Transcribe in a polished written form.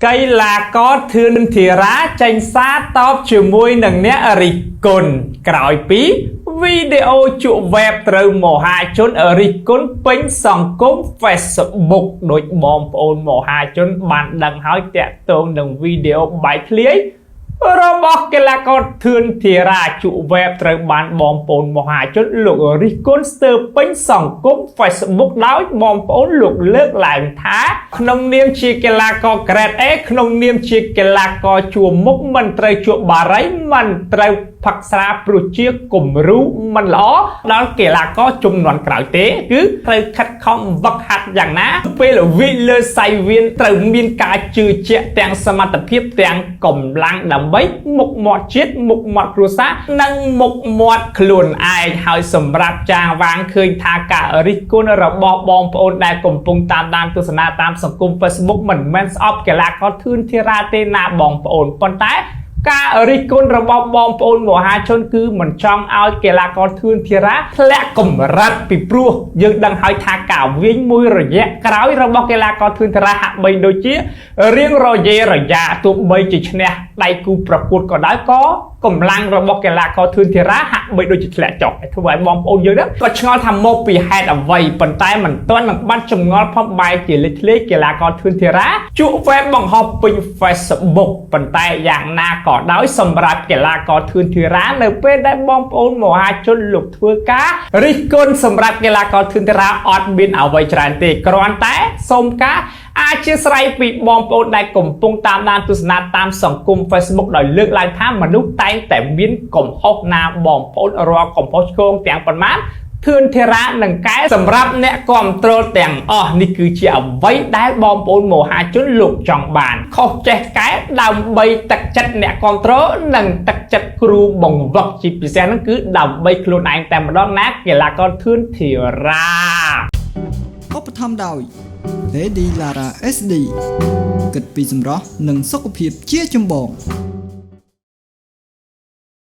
កីឡាករធឿនធារាចេញសារតបជាមួយនឹងអ្នករិះគន់ក្រោយពីវីដេអូជក់វែបត្រូវមហាជនរិះគន់ពេញសង្គម Facebook ដោយបងប្អូនមហាជនបានដឹងហើយតាក់ទងនឹងវីដេអូបែកធ្លាយរបស់កីឡាករធឿនធារាជក់វែបត្រូវបានបងប្អូនមហាជនលោករិះគន់ស្ទើរពេញសង្គម Facebook ដោយបងប្អូនលោកលើកឡើងថាក្នុងនាមជាកីឡាករ Grade A ក្នុងនាមជាកីឡាករជួរមុខមិនត្រូវជក់បារីមិនត្រូវផឹកស្រាព្រោះជាគំរូមិនល្អដល់កីឡាករជំនាន់ក្រោយទេគឺត្រូវខិតខំវឹកហាត់យ៉ាងណាពេលវិលើសៃវៀនត្រូវមានការជឿជាក់ទាំងសមត្ថភាពទាំងកម្លាំងដើម្បីមុខមាត់ជាតិមុខមាត់គ្រួសារនិងមុខមាត់ខ្លួនឯងហើយសម្រាប់ចាងវាងឃើញថាការរិះគន់របស់បងប្អូនដែលកំពុងតាមដានទស្សនាតាមសង្គម Facebook មិនមែនស្អប់កីឡាករធឿនធារាទេណាបងប្អូនប៉ុន្តែការរិះគន់របស់បងប្អូនមហាជនគឺមិនចង់ឲ្យកីឡាករធឿនធារាធ្លាក់កម្រិតពីព្រោះយើងដឹងហើយថាការវិញមួយរយៈក្រោយរបស់កីឡាករធឿនធារាហាក់បីដូចជារៀងរយេរយ៉ាទោះបីជាឈ្នះដៃគូប្រកួតក៏ដោយក៏កម្លាំងរបស់កីឡាករធឿនធារាហាក់បីដូចជាធ្លាក់ចុះហើយធ្វើឲ្យបងប្អូនយើងហ្នឹងក៏ឆ្ងល់ថាមកពីហេតុអ្វីប៉ុន្តែមិនទាន់នឹងបាត់ចម្ងល់ផងបែរជាលេចធ្លាយកីឡាករធឿនធារាជក់វែបបង្ហោះពេញ Facebook ប៉ុន្តែយ៉ាងណាក៏ដោយសម្រាប់កីឡាករធឿនធារានៅពេលដែលបងប្អូនមហាជនលោកធ្វើការរិះគន់សម្រាប់កីឡាករធឿនធារាអត់មានអ្វីច្រើនទេគ្រាន់តែសូមការអធិស្ឋានពីបងប្អូនដែលកំពុងតាមដានទស្សនាតាមសង្គម Facebook ដោយលើកឡើងថាមនុស្សតែងតែមានកំហុសណាបងប្អូនរាល់កំហុសឆ្គងទាំងប៉ុន្មានធឿនធារានឹងកែសម្រាប់អ្នកគ្រប់គ្រងទាំងអស់នេះគឺជាអ្វីដែលបងប្អូនមហាជនលោកចង់បានខុសចេះកែដើម្បីទឹកចិត្តអ្នកគ្រប់គ្រងនិងទឹកចិត្តគ្រូបង្វឹកជាពិសេសហ្នឹងគឺដើម្បីខ្លួនឯងតែម្ដងណាកីឡាករធឿនធារា ឧបត្ថម្ភដោយ Lady Lara SD គិតពីសម្រស់និងសុខភាពជាចម្បង។